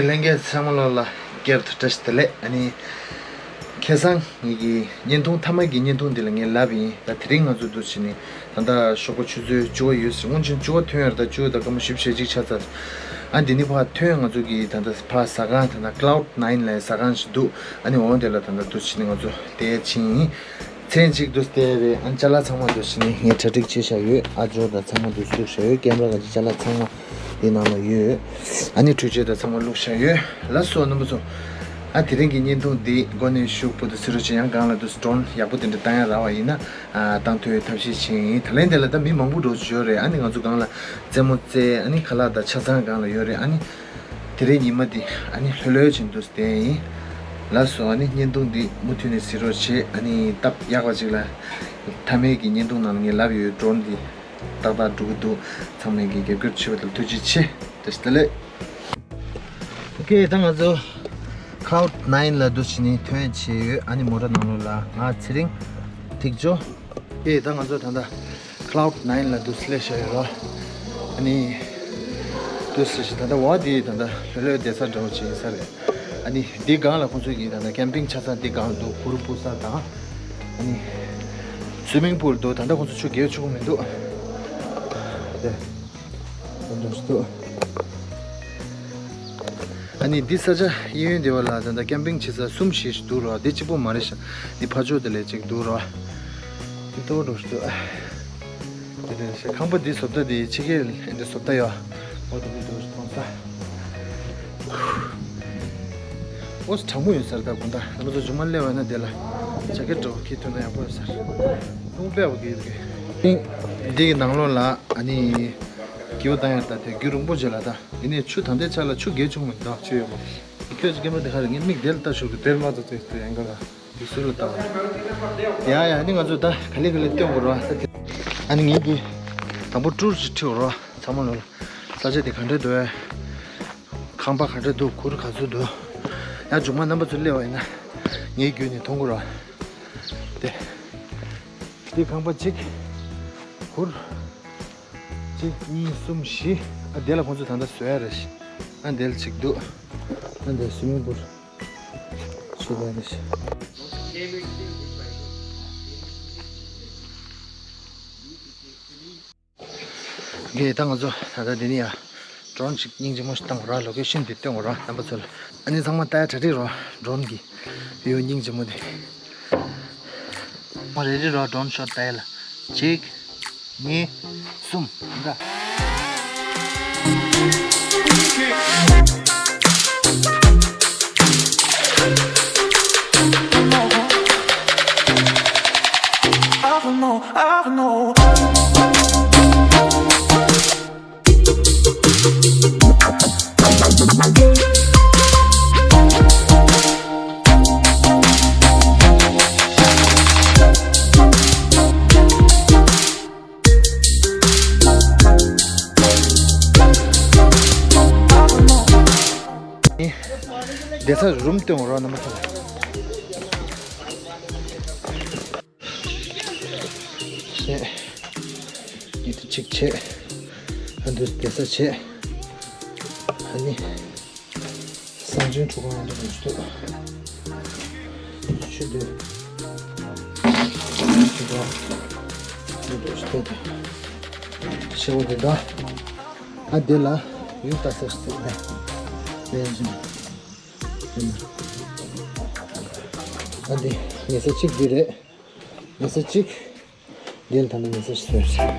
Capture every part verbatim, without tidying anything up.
ལྷན་རྒྱས་ཚང་མ་ལོ་ལ་བསྐྱར་དུ་བཀྲ་ཤིས་བདེ་ལེགས། ཨ་ནི་ཁ་སང་ངེད་ཀྱི་བརྙན་ཐུང་མཐའ་མ་གི་བརྙན་ཐུང་འདི་ལ་ངས་ལབ་ཡིན། ད་དེ་རིང་ང་ཚོ་འདུག་བྱས་ནས་ད་ལྟ་ཞོགས་པ་ཆུ་ཚོད་བཅུ་པ་ཡོད་ཟེར། སྔོན་ཆད་བཅུ་པ་ཐོན་ཡོད་རེད། ད་བཅུ་པ་ད་སྐར་མ་བཞི་བཅུ་ཞེ་གཅིག་ཆགས་ཚར། ཨ་འདི་ནི་ཕར་ཐོན། ང་ཚོ་གི་ད་ལྟ་ཕར་ཟ་ཁང་ད་ལྟ་Cloud Nine་ལ་ཟ་ཁང་ཞིག་འདུག་ཨ་ནི་འོང་དེ་ལ་ད་ལྟ་འདུག་བྱས་ནས་ང་ཚོ་དེ་ཕྱིན་ཡིན། མཚན་གཅིག་ཏུ་བལྟས་རེད། ཨ་ཅ་ལག་ཚང་མ་འདུག་བྱས་ནས་ངས་གྲ་སྒྲིག་བྱས་བཞག་ཡོད། ཨ་ཇོ་དང་ཚང་མ་འདུག་བཙུགས་བཞག་ཡོད། ཀེམ་ར་ག་ཅི་ཅ་ལག་ཚང་མ་འདི་ནང་ལ་ཡོད། ཨ་ནི་འཕྲུལ་ཆས་དང་ཚང་མ་བླུགས་བཞག་ཡོད། ལགས་སོ་རྣམ་པ་ཚོ། ཨ་དེ་རིང་གི་བརྙན་ཐུང་འདི་འགོ་ནས་ཞུགས་པོ་དུ་སི་རོ་ཆེ་ཡང་གང་ལ་འདུག་ཌོ་རོན་ཡག་པོ་དེ་འདྲ་བཏང་ཡ་རག་པ་ཡིན་ན། ཨ་བཏང་ཐུབ་པའི་ཐབས་ཤེས་བྱས་ཡིན། ད་ལན་དེ་ལ་ད་མི་མང་པོ་འགྲོ་བཞིན་ཡོད་རེད། ཨ་ནི་ང་ཚོ་སྒང་ལ་རྩེད་མོ་རྩེ། ཨ་ནི་ཁ་ལག་དང་ཆ་ཚང་སྒང་ལ་ཡོད་རེད། ཨ་ནི་དེ་རིང་ཉི་མ་འདི་ཨ་ནི་ལྷོད་ལྷོད་བྱས་འདུག་བསྡད་ཡིན། ལགས་སོ། ཨ་ནི་བརྙན་ཐུང་འདི་མུ་མཐུད་ནས་གཟིགས་རོགས་བྱེད། ཨ་ནི་སྟབས་ཡག་པ་ཅིག་ལ་མཐའ་མའི་གི་བརྙན་ཐུང་ནང་ལ་ངས་ལབ་ཡོད། ཌོ་རོན་འདི་ཏག་ཏག་འགྲོ་གི་འདུག་ཚང་མས་ཀྱི་རྒྱབ་སྐྱོར་བྱེད་པ་དང་ཐུགས་རྗེ་ཆེ། བཀྲ་ཤིས་བདེ་ལེགས། ཨོ་ཀེ། ད་ང་ཚོ་Cloud Nine་ལ་འདུག་བྱས་ནས་ཐོན་བྱས་ཡོད། ཨ་ནི་མོ་ཊ་ནང་ལོགས་ལ་ང་ཚེ་རིང་ཐིག་ཇོ། ཨོ་ཀེ། ད་ང་ཚོ་ད་ལྟ་Cloud Nine་ལ་འདུག་སླེབས་བཞག་ཡོད་ར། ཨ་ནི་འདུག་སེ་ཞིག་ད་ལྟ་བ་འདི་ད་ལྟ་ལྷོད་ལྷོད་བསྡད་ས་འདྲ་བོ་ཅིག་ཡིན་ས་རེད། ཨ་ནི་འདི་སྒང་ལ་ཁོང་ཚོས་ཀྱི་ད་ལྟ་ཀེམ་པིང་ཆ་ཚང་འདི་སྒང་འདུག་གུར་སྤུ་ས་དང་། ཨ་ནི་སུའི་མིང་པུལ་འདུག་ད་ལྟ་ཁོང་ཚོ་ཆུ་རྒྱག་ཆོག་གི་མི་འདུག་དེ་འདྲ་ཞིག་འདུག་ཨ་ནི་འདི་ས་ཆ་གཡས་གཡོན་དེ་བ་ལ་ད་ལྟ་ཀེམ་པིང་བྱེད་ས་གསུམ་བཞི་ཞིག་འདུག་ར། འདི་གཅིག་པོ་མ་རེད་ཤག་འདི་ཕར་ཕྱོགས་དེ་ལ་གཅིག་འདུག་ར། འདི་ལྟ་བུ་འདྲ་ཞིག་འདུག་དེ་འདྲ་ཞིག་ཁང་པ་འདི་བཟོ་ལྟ་འདི་ཕྱི་རྒྱལ་འདི་བཟོ་ལྟ་ཡོད། འོ་དེ་འདྲ་འདུག་མཐོང་ས། ཨོ་ཙི་གྲང་མོ་ཡོད་ས་རེད། ད་དགོང་དག་རྣམ་པ་ཚོ་མཇུག་མ་སླེབས་པ་ན་དེ་ལ་ཇེ་ཀེ་ཊི་འདྲ་བོ་འཁྱེར་ཐུབ་ན་ཡག་པོ་ཡོད་ས་རེད། རླུང་པས་བ་གི་ཡོད་གི་འདི་གི་ནང་ལོགས་ལ་ཨ་ནི་སྐྱིད་པོ་བཏང་ཡ་ད་དེ་རྒྱུན་རིང་པོ་རྗེས་ལ་ད་ཡིན་ནའི་ཆུ་ད་ལྟའི་ཆ་ལ་ཆུ་རྒྱག་ཆོག་མི་འདུག་ཆུ་ཡོད་མ་རེད། ཁྱོད་ཀྱི་ཀེམ་ར་དེ་ཁ་རེད། ངའི་མིག་དེ་ལ་ལྟ་ཞོག་གི་དེར་མ་ཚོ་ཚོས་དེ་ཡང་ག་ལ་འདི་སུ་ལ་ལྟ་བ་ཡ་ཡ། ཨ་ནི་ང་ཚོ་ད་ག་ལེ་ག་ལེ་སྟོན་དགོས་རེད་བ། ཨ་ནི་ངེད་ཀྱི་དང་པོ་ཊུར་ཅིག་ཁྲིད་དགོས་རེད་བ། ཚང་མ་ལོ་ལ་ས་ཆ་དེ་ག་འདྲ་འདུག་ཁང་པ་ག་འདྲ་འདུག་གུར་ག་ཚོད་འདུག་ཡང་མཇུག་མ་རྣམ་པ་ཚོ་སླེབས་པ་ཡིན་ན་ངའི་བརྒྱུད་ནས་མཐོང་གི་རེད། དེ་དེ་ཁང་པ་གཅིག་གུར་གཅིག་གཉིས་གསུམ་བཞི། ཨ་དེ་ལ་ཁོང་ཚོ་ད་ལྟ་བཟོ་ཡ་རེད། ཨ་དེ་ལ་གཅིག་འདུག་ཨ་དེ་སུའི་མིང་པུལ་བཟོ་ཡ་རེད། ངས་ད་ང་ཚོ་ད་ལྟ་འདི་ནས་ཡ་ཌོ་རོན་ཅིག་སྙིང་རྗེ་མོ་ཞིག་བཏང་དགོས་ར། ལོ་ཀེ་ཤན་འདི་སྟོན་དགོས་ར། རྣམ་པ་ཚོ་ལ་ཨ་ནི་ཚང་མ་ལྟ་ཡ་གྲ་སྒྲིག་རོ། ཌོ་རོན་གྱི་བིའུ་སྙིང་རྗེ་མོ་འདི། མ་རེ་རེ་རོ། ཌོ་རོན་ཤོཊ་ལྟ་ཡ་ལ་གཅིག་གཉིས། གསུམ། འདྲ། བསྡད་ས་རུམ་སྟོན་རོགས། རྣམ་པ་ཚོ་ལ་བྱས། འདི་གཅིག་བྱས། ཨ་འདི་བསྡད་ས་བྱས། ཨ་ནི། གསང་ཆེན་ཁྲུ་གང་འདི་འདྲ་ཞིག་འདུག་ཆུ་འདི་འདི་འདྲ་འདི་འདྲ་ཞིག་འདུག་ཤེལ་སྒོ་འདི་འདྲ། ཨ་འདི་ལ་ཡུག་ལྟ་ས་ཞིག་འདུག་ནས་ལན་བཞིན། ཨ་འདི་ཉལ་ས་གཅིག་འདི་རེད། ཉལ་ས་གཅིག་འདི་ལ་ད་ནི་ཉལ་ས་ཞིག་ཟེར།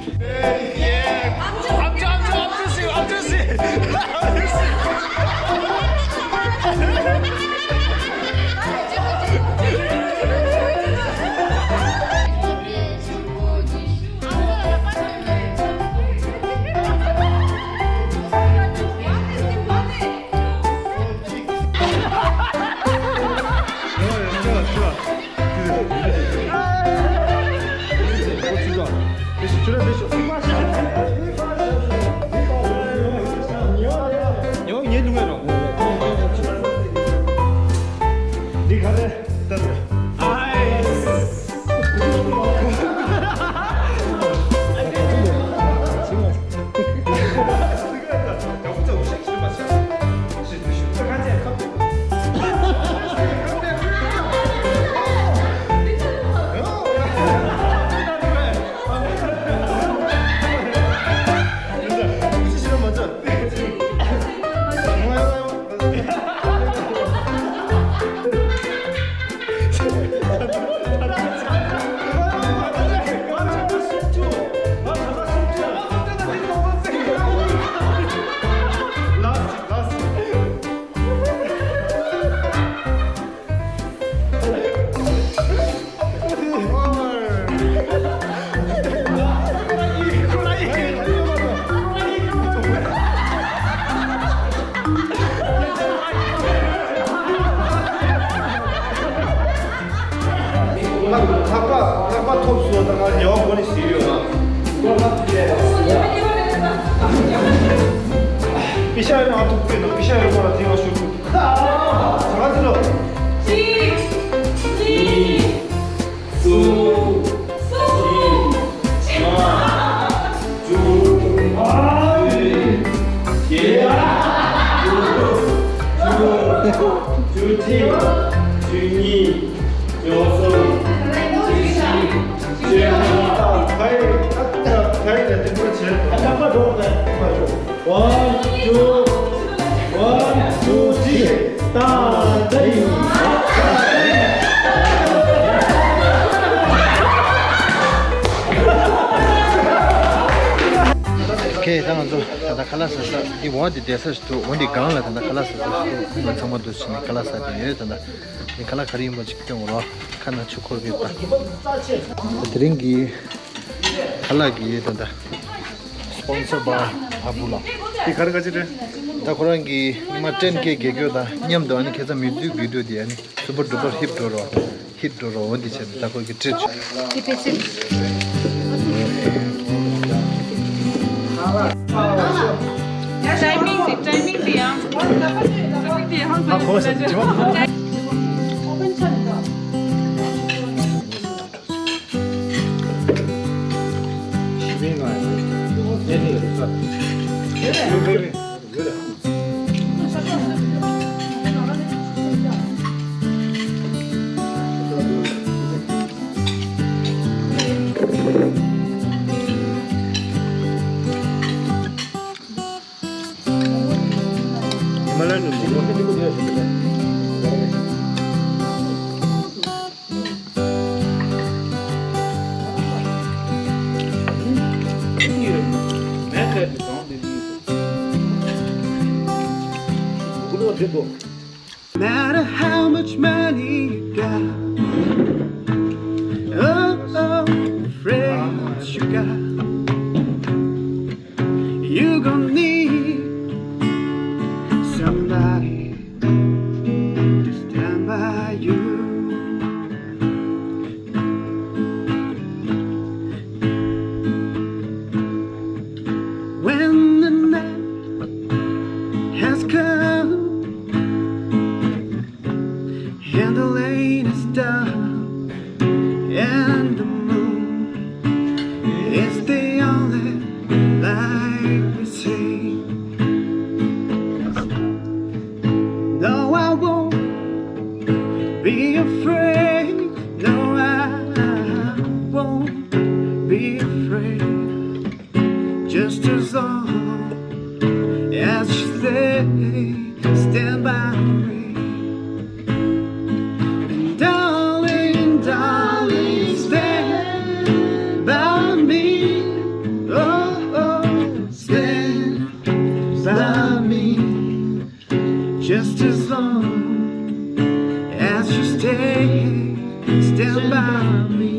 ལྷག་པ་ལྷག་པ་ཐོབ་སོང་ད་ང་ལེའུ་གོ་ནི་ཟེར་ཡོད་ང་། པི་ཤ་ཡོད་ང་ཐུག་པས་ན་པི་ཤ་ཡོད་པ་ལ་དེ་ང་ཞུ་དགོས། ད་ང་ཚོ་ལོ། གཅིག་གཉིས། གསུམ། བཞི། ལྔ། དྲུག་བཞི། བཅུ། བཅུ་གཅིག་བཅུ་གཉིས། བཅུ་གསུམ། བཅུ་བཞི། བཅུ་ལྔ། ད་ཕའི་ད་ད་ཕའི་ད་དེ་འདྲ་བྱས། ཨ་ད་མ་འགྲོ་ད་མ་འགྲོ། One, two, one, two, three. ད་ད་ཡིན། ཁེ་ད་ང་ཚོ་ད་ལྟ་ཁ་ལག་ཟ་ས་འདི་འོ་འདི་བསྡད་ས་ཞིག་འདུག་འོ་འདི་སྒང་ལ་ད་ལྟ་ཁ་ལག་ཟ་ས་ཞིག་འདུག་ང་ཚང་མ་འདུག་ཕྱིན་ནས་ཁ་ལག་ཟ་བསྡད་ཡོད། ད་ལྟ་འདི་ཁ་ལག་ག་རེ་ཡིན་པ་ཅིག་སྟོན་དགོས་རོགས། ཁ་ན་ཆུ་འཁོར་གྱི་པ། དེ་རིང་གི་ཁ་ལག་གི་ད་ལྟ་སི་པོན་སར་པ་ཨ་བུ་ལགས། དེ་ག་རེ་ག་ཅི་རེད། ད་ཁོ་རང་གི་ཉི་མ་ཊེན་ཀེ་རྒྱག་རྒྱུ་དང་མཉམ་དུ་ཨ་ནི་ཁ་སང་མི་བསྡུ་དགོས་དུས་དེ་ཨ་ནི་སུ་པར་ཌུ་པར་ཧིཊ་འགྲོ་རོགས། ཧིཊ་འགྲོ་རོགས་འོ་འདི་བྱས་ད་ཁོ་གི་ཊི་རིཊ། Keep it six. ཊའི་མིང་དེ་ཊའི་མིང་དེ་ཡང་། ཊའི་མིང་དེ་ཧང་སང་ཡོད་ས་ལ་ཇོ། Matter how much money you got, oh, oh, friends you got, you gonna need somebody to stand by you. When the night has come and the lane is dark and the moon is the only light we see. No, I won't be afraid. No, I won't be afraid. Just as long as you stay, stand by me. And darling, darling, stand by me. Oh, oh, stand by me. Just as long as you stay, stand by me.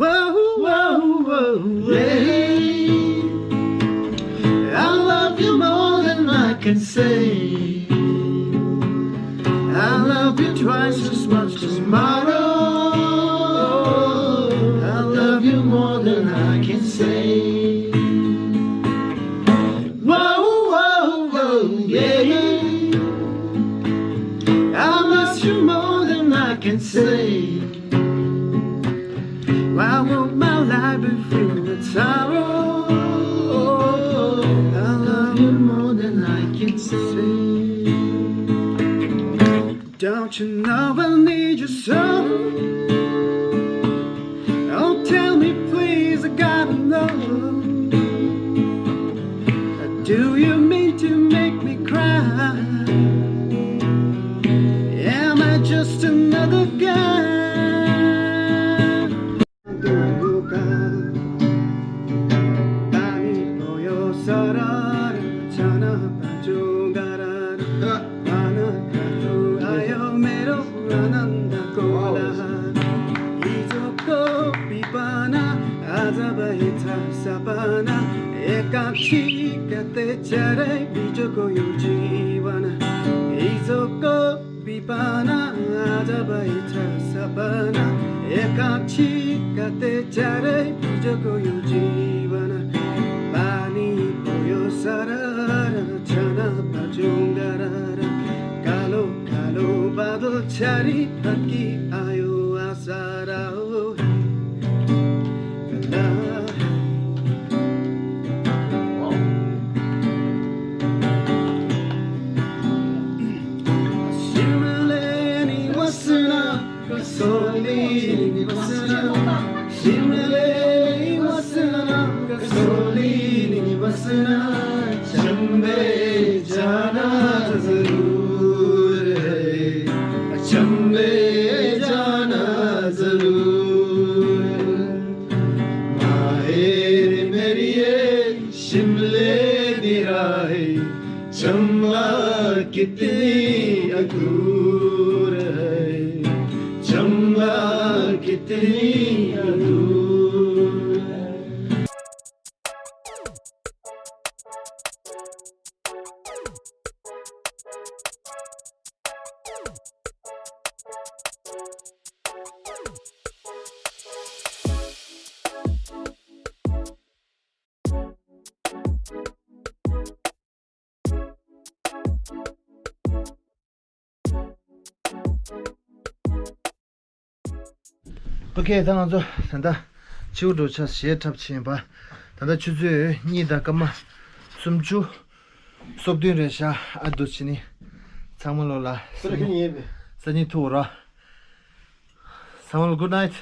Whoa, whoa, whoa, yeah. I love you more than I can say. I love you twice as much tomorrow. I love you more than I can say. Whoa, whoa, whoa, yeah. I miss you more than I can say. Why would my life be filled with sorrow? I love you more than I can say. Don't you know I need you so? Oh, tell me please, I gotta know. Do you mean to make me cry? Am I just another guy? आज बैठा सपना एकांकी कते चरे बुझको यो जीवन पानी पोयो सरर छना पचुंगरर कालो कालो बादल छरी फर्की आयो आसारा हो ला Simleni wasna, kasolini wasna, Simleni wasna, kasolini wasna, chambe jana zaroor hai, chambe jana zaroor hai. Maher meri ye, Shimle di raahe, Chamba kitni adoor hai, Chamba kitni adoor hai. ཨོ་ཁེ། ད་ང་ཚོ་ད་ལྟ་ཆིའུ་འགྲོ་ཆ་ཞེ་འཁྲབ་ཕྱིན་པ། ད་ལྟ་ཆུ་ཚོད་གཉིས་དང་སྐར་མ་སུམ་ཅུ་སོ་བདུན་རེད་ཤག་ཨ་འདུག་བྱས་ནས་ཚང་མ་ལོ་ལ་སང་ཉིན་ཐུག་ར། ཚང་མ་ལོ་good night།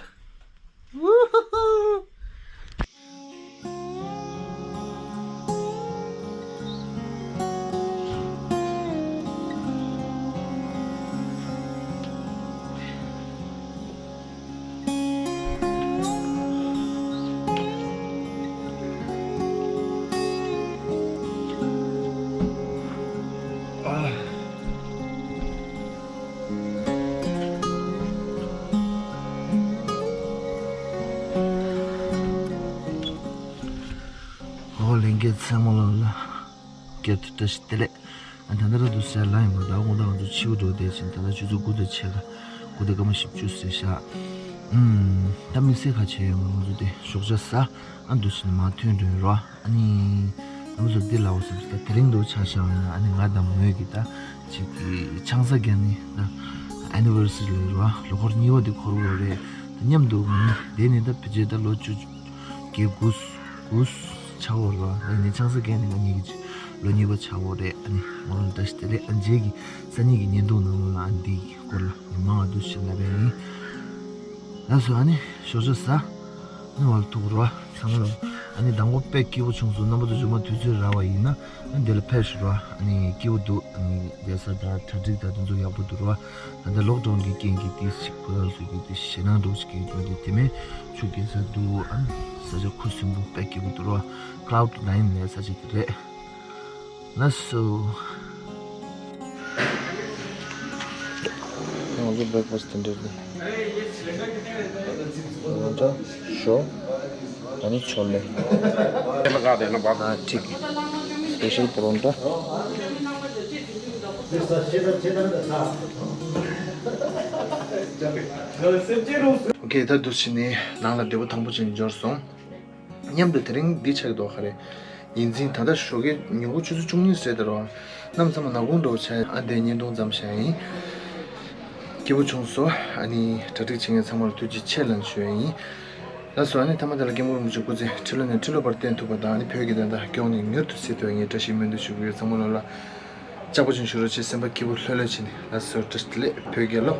ཨོ་ལྷན་རྒྱས་ཚང་མ་ལོ་ལ་སྐྱབས་ཐུགས་བཀྲ་ཤིས་བདེ་ལེགས། ཨ་ད་ལྟ་ར་འདུག་ཟེར་ལ་ཡིན་པ་ད་དགོང་དག་ང་ཚོ་ཕྱི་པོ་འགྲོ་བསྡད་ཕྱིན། ད་ལྟ་ཆུ་ཚོད་དགུ་དང་ཕྱེད་ཀ་དགུ་དང་སྐར་མ་བཞི་བཅུ་ཟེར་ཤག་ཨུམ། ད་དམིགས་བསལ་ཁ་ཆེ་ཡོད་མ་རེད། ང་ཚོ་དེ་ཞོགས་ཇ་ཟ། ཨ་འདུག་བྱས་ནས་མར་ཐོན་འགྲོ་ཡོད་ར། ཨ་ནི་ང་ཚོ་འདི་ལ་འོ་ཟེར་ད་དེ་རིང་འདུག་ཆ་བཞག་ཡོད་ན། ཨ་ནི་ང་དང་མོས་ཀྱི་ད་ཅིག་གི་ཆང་ས་བརྒྱབ་ནས་ད་ཨེ་ནི་ཝར་སི་རི་ལ་ར་ལོ་འཁོར་གཉིས་པ་འདི་འཁོར་བ་རེད། ད་མཉམ་དུ་ང་གཉིས་བསྡད་ནས་ད་ཕལ་ཆེར་ད་ལོ་བཅུ་བརྒྱད་དགུ་དགུ་ཆགས་ཡོད་ར། ཨ་ནི་ཆང་ས་བརྒྱབ་ནས་ང་གཉིས་ཀྱི་ལོ་གཉིས་པ་ཆགས་ཡོད་རེད། ཨ་ནི་ང་ལ་བཀྲ་ཤིས་བདེ་ལེགས། ཨ་རྗེས་ཀྱི་སང་ཉིན་གྱི་བརྙན་ཐུང་ནང་ལ་ཨ་འདིའི་སྐོར་ལ་མི་མང་ང་འདུག་བྱས་ལབ་པ་ཡིན། ལགས་སོ། ཨ་ནི་ཞོགས་ཇ་ཟ། ཨ་ནི་ང་ལ་ཐུག་རོགས་ཚང་མ་ལ། ཨ་ནི་མདང་དགོང་དཔེ་སྐྱིད་པོ་བྱུང་སོང་། རྣམ་པ་ཚོ་རྗེས་མ་དུས་ཚོད་རག་པ་ཡིན་ན་ཨ་ནི་འདི་ལ་ཕེབས་ཤོག་རོགས། ཨ་ནི་སྐྱིད་པོ་འདུག་ཨ་ནི་བསྡད་ས་དང་གྲ་སྒྲིག་དང་དེ་ཚོ་ཡག་པོ་འདུག་རོགས། ད་ལྟ་ལོག་ཌའུན་གྱི་རྐྱེན་གྱིས་དེ་ཞིག་ཁོ་རང་ཚོ་གིས་དེ་ཞེད་སྣང་འདྲ་བོ་ཞིག་གིས་འགྲོ་དེ་དེ་མིན་ཆུ་རྐྱལ་ས་འདུག་ཨ་ནི་ས་ཆ་ཁུ་སིམ་པོ་དཔེ་སྐྱིད་པོ་འདུག་རོགས། ཀླའུ་ཌི་ནའིན་ལབ་ས་ཆ་དེ་རེད། ལགས་སོ། ང་ཚོ་བྷེ་རེག་ཕ་སི་ཊི་དེ་འདྲ་རེད། པོ་རོ་ཊ། ཞོ། ད་ནི་ཆོ་ལེ། ཨ་ཁྲིག་སི་པེ་ཤལ་པོ་རོ་ཊ། ཨོ་ཁེ། ད་འདུག་བྱས་ནས་ནང་ལ་བདེ་པོ་ཐང་པོ་ཅིག་འབྱོར་སོང་། མཉམ་དུ་དེ་རིང་འདི་ཆགས་འདུག་ག་རེ། ཡིན་ཚིག་ད་ལྟ་ཞོགས་ཀའི་ཉིན་གུང་ཆུ་ཚོད་བཅུ་གཉིས་ཟེར་དེ་རོ། གནམ་ཚང་མ་ནག་ཁུང་འདྲ་བོ་ཆགས། ཨ་འདི་བརྙན་ཐུང་ཙམ་བཞག་ཡིན། སྐྱིད་པོ་བྱུང་སོང་། ཨ་ནི་གྲ་སྒྲིག་བྱེད་མཁན་ཚང་མ་ལ་ཐུགས་རྗེ་ཆེ་ལབ་ཞུ་ཡ་ཡིན། ལགས་སོ། ཨ་ནི་མཐའ་མ་དེ་ལ་སྐྱབས་མགོན་རིན་པོ་ཆེ་སྐུ་ཚེ་ཁྲི་ལོ་ནས་ཁྲི་ལོ་བར་བརྟན་ཐུབ་པ་དང་། ཨ་ནི་བོད་ཀྱི་བདེན་མཐའ་སྐྱོང་ནས་མྱུར་དུ་སྲིད་ཐུབ་ཡ་ངས་བཀྲ་ཤིས་སྨོན་འདུན་ཞུ་གི་ཡོད། ཚང་མ་ལོ་ལ་ལྕགས་པོ་ཅན་ཞུ་རོགས་བྱེད། སེམས་པ་སྐྱིད་པོ་ལྷོད་ལྷོད་བྱས་ནས། ལགས་སོ། བཀྲ་ཤིས་བདེ་ལེགས། བོད་རྒྱལ་ལོ།